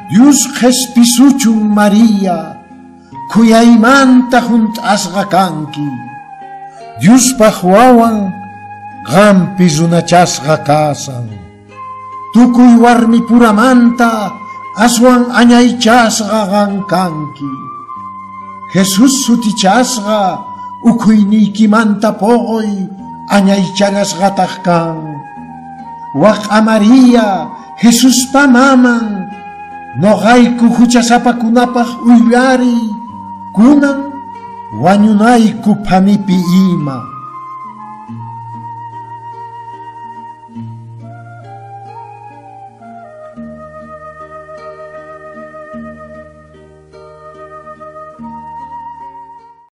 Dios qhispisuchun Maria, khuyaymanta hunt'asqa kanki. Diospaq wawan qampi runachasqa kasan. Tukuy warmipuramanta aswan añaychasqa qan kanki. Jesus sutichasqa ukhuyniykimanta poqoy añaychallasqataq kan. Waq'a Maria, Jesuspa maman, noqayku huchasapakunapaq uyllariy, kunan wañunayku phanipi ima.